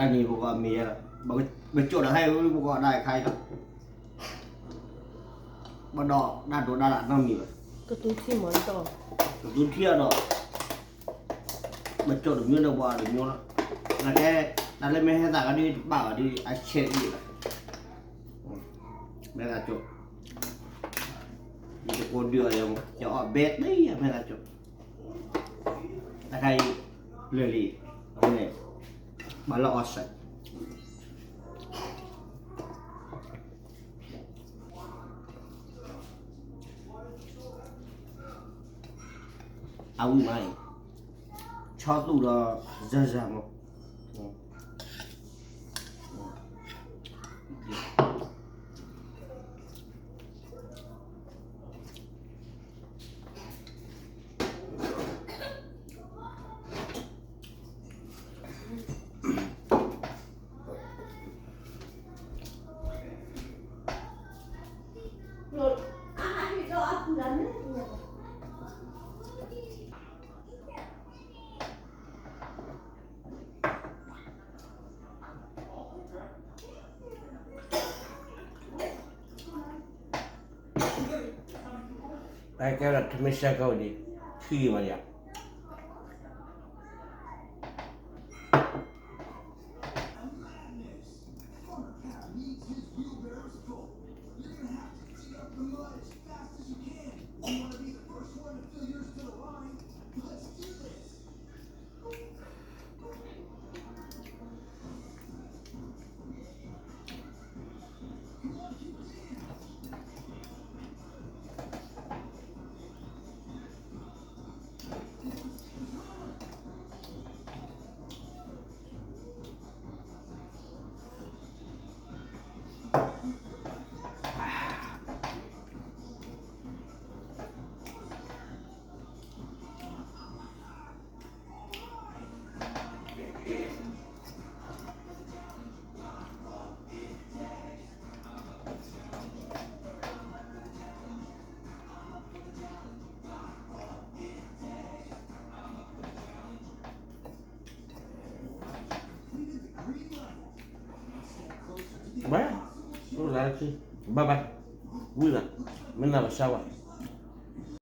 တၢ်န့ၣ်ပကအမ့ၢ်ယဲလီၤ, ပကၠိာ်ဒီးဟဲပကအီၣ်ဒၣ်အခါအံၤလီၤ, ဘၣ်ဒီးတၢ်ဒိးတၢ်လၢအနီတမံၤဘၣ်, ကတူၢ်ထံၣ်မး, ကတူၢ်ထံၣ်အီၤဒီး ပကၠိာ်တမံၤဒီးပှၤတမံၤလီၤ, နကဲ တၢ်လၢမ့ၢ်ဟဲသးကဒုတဘၣ်ဘၣ်ဒီး အဆဲးဒ်ဘၣ်, မ့ၢ်သးကၠိာ်, ယတကိးဒုးအီၤ, ယအီၣ်ဘဲတယၤမ့ၢ်သးကၠိာ်, တခါအံၤ လၢာ်လံ, အဃိန့ၣ် ဘၣ်လၢအီၣ်စဲး အဝံၣ်မးအံၤ, ဆီသူၣ်ဒီး စၢ်စၢ်မး, တၢ်ကဲဒီးထမ့ၢ်ဆၢကဝံၤဒံး, ထံမးယၤ. Bye, bye, ဝံၤလီၤ, မ့ၢ်နၤဘၣ်ဆါဝဲ